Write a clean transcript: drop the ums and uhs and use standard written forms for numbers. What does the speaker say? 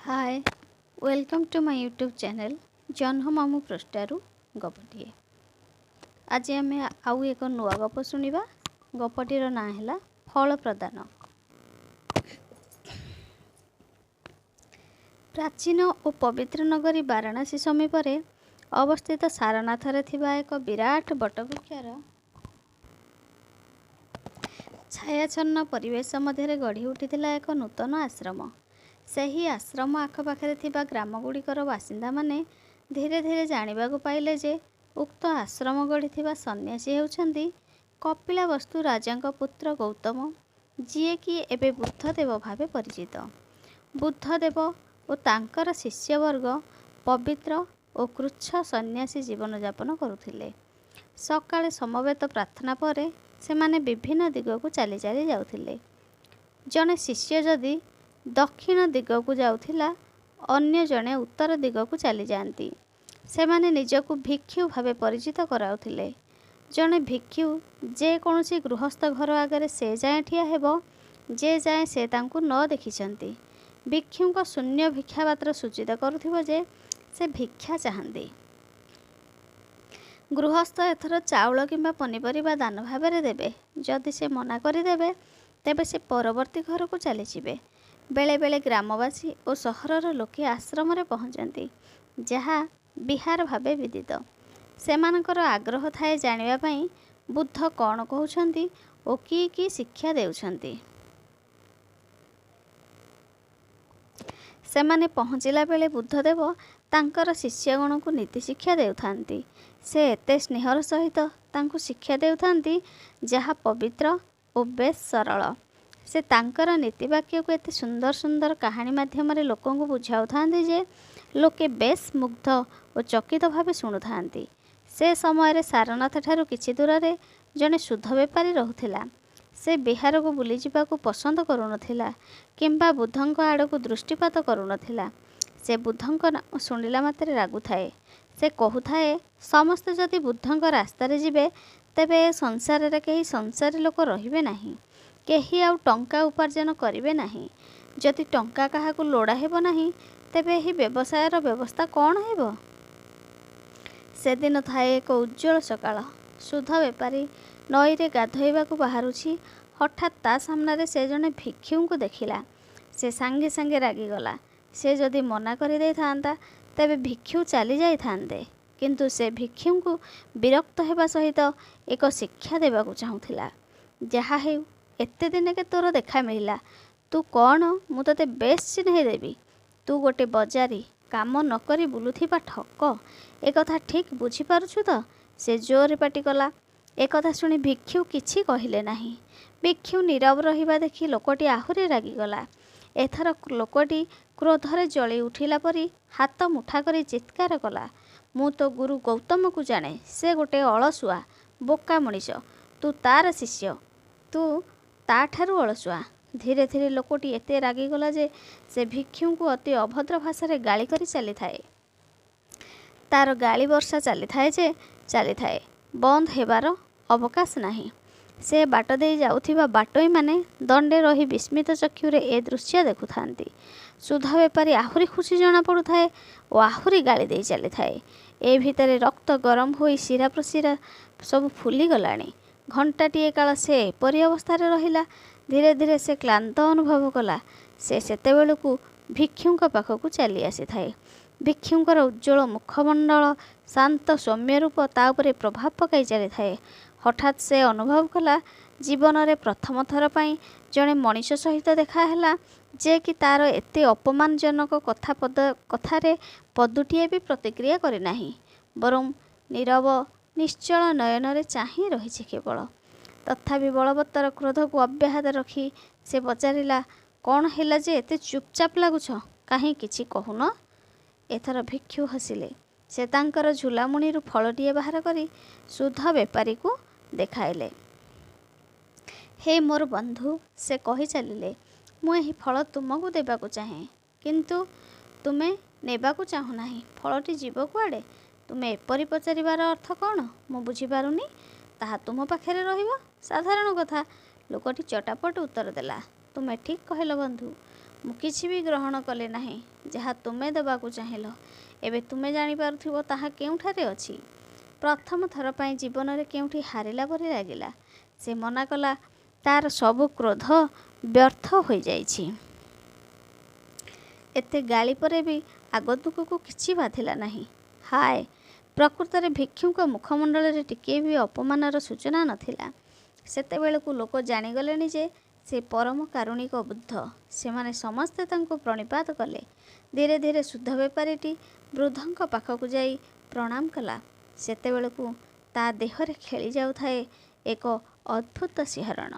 Hi, welcome to my YouTube channel ଜହ୍ନମାମୁଁ ପୃଷ୍ଠାରୁ ଗପଟିଏ। ଆଜି ଆମେ ଆଉ ଏକ ନୂଆ ଗପ ଶୁଣିବା। ଗପଟିର ନାଁ ହେଲା ଫଳ ପ୍ରଦାନ। ପ୍ରାଚୀନ ଓ ପବିତ୍ର ନଗରୀ ବାରାଣାସୀ ସମୀପରେ ଅବସ୍ଥିତ ସାରନାଥରେ ଥିବା ଏକ ବିରାଟ ବଟବୃକ୍ଷର ଛାୟାଚ୍ଛନ୍ନ ପରିବେଶ ମଧ୍ୟରେ ଗଢ଼ି ଉଠିଥିଲା ଏକ ନୂତନ ଆଶ୍ରମ। ସେହି ଆଶ୍ରମ ଆଖପାଖରେ ଥିବା ଗ୍ରାମଗୁଡ଼ିକର ବାସିନ୍ଦାମାନେ ଧୀରେ ଧୀରେ ଜାଣିବାକୁ ପାଇଲେ ଯେ ଉକ୍ତ ଆଶ୍ରମ ଗଢ଼ିଥିବା ସନ୍ନ୍ୟାସୀ ହେଉଛନ୍ତି କପିଳାବସ୍ତୁ ରାଜାଙ୍କ ପୁତ୍ର ଗୌତମ, ଯିଏକି ଏବେ ବୁଦ୍ଧଦେବ ଭାବେ ପରିଚିତ। ବୁଦ୍ଧଦେବ ଓ ତାଙ୍କର ଶିଷ୍ୟବର୍ଗ ପବିତ୍ର ଓ କୃଚ୍ଛ ସନ୍ନ୍ୟାସୀ ଜୀବନଯାପନ କରୁଥିଲେ। ସକାଳେ ସମବେତ ପ୍ରାର୍ଥନା ପରେ ସେମାନେ ବିଭିନ୍ନ ଦିଗକୁ ଚାଲି ଚାଲି ଯାଉଥିଲେ। ଜଣେ ଶିଷ୍ୟ ଯଦି ଦକ୍ଷିଣ ଦିଗକୁ ଯାଉଥିଲା, ଅନ୍ୟ ଜଣେ ଉତ୍ତର ଦିଗକୁ ଚାଲିଯାଆନ୍ତି। ସେମାନେ ନିଜକୁ ଭିକ୍ଷୁ ଭାବେ ପରିଚିତ କରାଉଥିଲେ। ଜଣେ ଭିକ୍ଷୁ ଯେକୌଣସି ଗୃହସ୍ଥ ଘର ଆଗରେ ସେ ଯାଏଁ ଠିଆ ହେବ, ଯେ ଯାଏଁ ସେ ତାଙ୍କୁ ନ ଦେଖିଛନ୍ତି। ଭିକ୍ଷୁଙ୍କ ଶୂନ୍ୟ ଭିକ୍ଷାପାତ୍ର ସୂଚିତ କରୁଥିବ ଯେ ସେ ଭିକ୍ଷା ଚାହାନ୍ତି। ଗୃହସ୍ଥ ଏଥର ଚାଉଳ କିମ୍ବା ପନିପରିବା ଦାନ ଭାବରେ ଦେବେ। ଯଦି ସେ ମନା କରିଦେବେ, ତେବେ ସେ ପରବର୍ତ୍ତୀ ଘରକୁ ଚାଲିଯିବେ। ବେଳେବେଳେ ଗ୍ରାମବାସୀ ଓ ସହରର ଲୋକେ ଆଶ୍ରମରେ ପହଞ୍ଚନ୍ତି, ଯାହା ବିହାର ଭାବେ ବିଦିତ। ସେମାନଙ୍କର ଆଗ୍ରହ ଥାଏ ଜାଣିବା ପାଇଁ ବୁଦ୍ଧ କ'ଣ କହୁଛନ୍ତି ଓ କି କି ଶିକ୍ଷା ଦେଉଛନ୍ତି। ସେମାନେ ପହଞ୍ଚିଲା ବେଳେ ବୁଦ୍ଧଦେବ ତାଙ୍କର ଶିଷ୍ୟଗଣଙ୍କୁ ନୀତିଶିକ୍ଷା ଦେଉଥାନ୍ତି। ସେ ଏତେ ସ୍ନେହର ସହିତ ତାଙ୍କୁ ଶିକ୍ଷା ଦେଉଥାନ୍ତି, ଯାହା ପବିତ୍ର ଓ ବେଶ୍ ସରଳ। ସେ ତାଙ୍କର ନୀତିବାକ୍ୟକୁ ଏତେ ସୁନ୍ଦର ସୁନ୍ଦର କାହାଣୀ ମାଧ୍ୟମରେ ଲୋକଙ୍କୁ ବୁଝାଉଥାନ୍ତି ଯେ ଲୋକେ ବେଶ୍ ମୁଗ୍ଧ ଓ ଚକିତ ଭାବେ ଶୁଣୁଥାନ୍ତି। ସେ ସମୟରେ ସାରନାଥଠାରୁ କିଛି ଦୂରରେ ଜଣେ ସୁଧ ବେପାରୀ ରହୁଥିଲା। ସେ ବିହାରକୁ ବୁଲିଯିବାକୁ ପସନ୍ଦ କରୁନଥିଲା କିମ୍ବା ବୁଦ୍ଧଙ୍କ ଆଡ଼କୁ ଦୃଷ୍ଟିପାତ କରୁନଥିଲା। ସେ ବୁଦ୍ଧଙ୍କ ନାମ ଶୁଣିଲା ମାତ୍ରେ ରାଗୁଥାଏ। ସେ କହୁଥାଏ, ସମସ୍ତେ ଯଦି ବୁଦ୍ଧଙ୍କ ରାସ୍ତାରେ ଯିବେ, ତେବେ ଏ ସଂସାରରେ କେହି ସଂସାରୀ ଲୋକ ରହିବେ ନାହିଁ। କେହି ଆଉ ଟଙ୍କା ଉପାର୍ଜନ କରିବେ ନାହିଁ। ଯଦି ଟଙ୍କା କାହାକୁ ଲୋଡ଼ା ହେବ ନାହିଁ, ତେବେ ଏହି ବ୍ୟବସାୟର ବ୍ୟବସ୍ଥା କ'ଣ ହେବ? ସେଦିନ ଥାଏ ଏକ ଉଜ୍ଜ୍ୱଳ ସକାଳ। ସୁଧ ବେପାରୀ ନଈରେ ଗାଧୋଇବାକୁ ବାହାରୁଛି। ହଠାତ୍ ତା ସାମ୍ନାରେ ସେ ଜଣେ ଭିକ୍ଷୁଙ୍କୁ ଦେଖିଲା। ସେ ସାଙ୍ଗେ ସାଙ୍ଗେ ରାଗିଗଲା। ସେ ଯଦି ମନା କରିଦେଇଥାନ୍ତା, ତେବେ ଭିକ୍ଷୁ ଚାଲି ଯାଇଥାନ୍ତେ। କିନ୍ତୁ ସେ ଭିକ୍ଷୁଙ୍କୁ ବିରକ୍ତ ହେବା ସହିତ ଏକ ଶିକ୍ଷା ଦେବାକୁ ଚାହୁଁଥିଲା। ଯାହା ହେଉ, ଏତେ ଦିନକେ ତୋର ଦେଖା ମିଳିଲା। ତୁ କ'ଣ ମୁଁ ତୋତେ ବେଶ୍ ଚିହ୍ନେଇ ଦେବି। ତୁ ଗୋଟେ ବଜାରୀ, କାମ ନ କରି ବୁଲୁଥିବା ଠକ। ଏକଥା ଠିକ୍ ବୁଝିପାରୁଛୁ ତ? ସେ ଜୋରରେ ପାଟି କଲା। ଏକଥା ଶୁଣି ଭିକ୍ଷୁ କିଛି କହିଲେ ନାହିଁ। ଭିକ୍ଷୁ ନୀରବ ରହିବା ଦେଖି ଲୋକଟି ଆହୁରି ରାଗିଗଲା। ଏଥର ଲୋକଟି କ୍ରୋଧରେ ଜଳି ଉଠିଲା ପରି ହାତ ମୁଠା କରି ଚିତ୍କାର କଲା, ମୁଁ ତୋ ଗୁରୁ ଗୌତମକୁ ଜାଣେ। ସେ ଗୋଟେ ଅଳସୁଆ, ବୋକା ମଣିଷ। ତୁ ତାର ଶିଷ୍ୟ, ତୁ ତା'ଠାରୁ ଅଳସୁଆ। ଧୀରେ ଧୀରେ ଲୋକଟି ଏତେ ରାଗିଗଲା ଯେ ସେ ଭିକ୍ଷୁଙ୍କୁ ଅତି ଅଭଦ୍ର ଭାଷାରେ ଗାଳି କରି ଚାଲିଥାଏ। ତାର ଗାଳି ବର୍ଷା ଚାଲିଥାଏ ଯେ ଚାଲିଥାଏ, ବନ୍ଦ ହେବାର ଅବକାଶ ନାହିଁ। ସେ ବାଟ ଦେଇ ଯାଉଥିବା ବାଟୋଇମାନେ ଦଣ୍ଡେ ରହି ବିସ୍ମିତ ଚକ୍ଷୁରେ ଏ ଦୃଶ୍ୟ ଦେଖୁଥାନ୍ତି। ସୁଧ ବେପାରୀ ଆହୁରି ଖୁସି ଜଣାପଡ଼ୁଥାଏ ଓ ଆହୁରି ଗାଳି ଦେଇ ଚାଲିଥାଏ। ଏ ଭିତରେ ରକ୍ତ ଗରମ ହୋଇ ଶିରା ପ୍ରଶିରା ସବୁ ଫୁଲିଗଲାଣି। ଘଣ୍ଟାଟିଏ କାଳ ସେ ଏପରି ଅବସ୍ଥାରେ ରହିଲା। ଧୀରେ ଧୀରେ ସେ କ୍ଳାନ୍ତ ଅନୁଭବ କଲା। ସେ ସେତେବେଳକୁ ଭିକ୍ଷୁଙ୍କ ପାଖକୁ ଚାଲି ଆସିଥାଏ। ଭିକ୍ଷୁଙ୍କର ଉଜ୍ଜ୍ୱଳ ମୁଖମଣ୍ଡଳ, ଶାନ୍ତ ସୌମ୍ୟ ରୂପ ତା ଉପରେ ପ୍ରଭାବ ପକାଇ ଚାଲିଥାଏ। ହଠାତ୍ ସେ ଅନୁଭବ କଲା, ଜୀବନରେ ପ୍ରଥମ ଥର ପାଇଁ ଜଣେ ମଣିଷ ସହିତ ଦେଖାହେଲା, ଯେ କି ତାର ଏତେ ଅପମାନଜନକ କଥା ପଦ କଥାରେ ପଦୁଟିଏ ବି ପ୍ରତିକ୍ରିୟା କରିନାହିଁ, ବରଂ ନୀରବ ନିଶ୍ଚଳ ନୟନରେ ଚାହିଁ ରହିଛି କେବଳ। ତଥାପି ବଳବତ୍ତର କ୍ରୋଧକୁ ଅବ୍ୟାହତ ରଖି ସେ ପଚାରିଲା, କ'ଣ ହେଲା ଯେ ଏତେ ଚୁପଚାପ ଲାଗୁଛ? କାହିଁ କିଛି କହୁନ? ଏଥର ଭିକ୍ଷୁ ହସିଲେ। ସେ ତାଙ୍କର ଝୁଲାମୁଣିରୁ ଫଳଟିଏ ବାହାର କରି ସୁଧ ବେପାରୀକୁ ଦେଖାଇଲେ। ହେ ମୋର ବନ୍ଧୁ, ସେ କହି ଚାଲିଲେ, ମୁଁ ଏହି ଫଳ ତୁମକୁ ଦେବାକୁ ଚାହେଁ, କିନ୍ତୁ ତୁମେ ନେବାକୁ ଚାହୁଁନାହିଁ। ଫଳଟି ଯିବ କୁଆଡ଼େ? ତୁମେ ଏପରି ପଚାରିବାର ଅର୍ଥ କ'ଣ ମୁଁ ବୁଝିପାରୁନି। ତାହା ତୁମ ପାଖରେ ରହିବ, ସାଧାରଣ କଥା। ଲୋକଟି ଚଟାପଟ ଉତ୍ତର ଦେଲା, ତୁମେ ଠିକ୍ କହିଲ ବନ୍ଧୁ। ମୁଁ କିଛି ବି ଗ୍ରହଣ କଲି ନାହିଁ, ଯାହା ତୁମେ ଦେବାକୁ ଚାହିଁଲ। ଏବେ ତୁମେ ଜାଣିପାରୁଥିବ ତାହା କେଉଁଠାରେ ଅଛି। ପ୍ରଥମ ଥର ପାଇଁ ଜୀବନରେ କେଉଁଠି ହାରିଲା ପରି ଲାଗିଲା। ସେ ମନାକଲା ତାର ସବୁ କ୍ରୋଧ ବ୍ୟର୍ଥ ହୋଇଯାଇଛି। ଏତେ ଗାଳି ପରେ ବି ଆଗନ୍ତୁକକୁ କିଛି ବାଧିଲା ନାହିଁ। ହାୟ, ପ୍ରକୃତରେ ଭିକ୍ଷୁଙ୍କ ମୁଖମଣ୍ଡଳରେ ଟିକିଏ ବି ଅପମାନର ସୂଚନା ନଥିଲା। ସେତେବେଳକୁ ଲୋକ ଜାଣିଗଲେଣି ଯେ ସେ ପରମ କାରୁଣିକ ବୁଦ୍ଧ। ସେମାନେ ସମସ୍ତେ ତାଙ୍କୁ ପ୍ରଣିପାତ କଲେ। ଧୀରେ ଧୀରେ ସୁଧ ବେପାରୀଟି ବୃଦ୍ଧଙ୍କ ପାଖକୁ ଯାଇ ପ୍ରଣାମ କଲା। ସେତେବେଳକୁ ତା ଦେହରେ ଖେଳି ଯାଉଥାଏ ଏକ ଅଦ୍ଭୁତ ଶିହରଣ।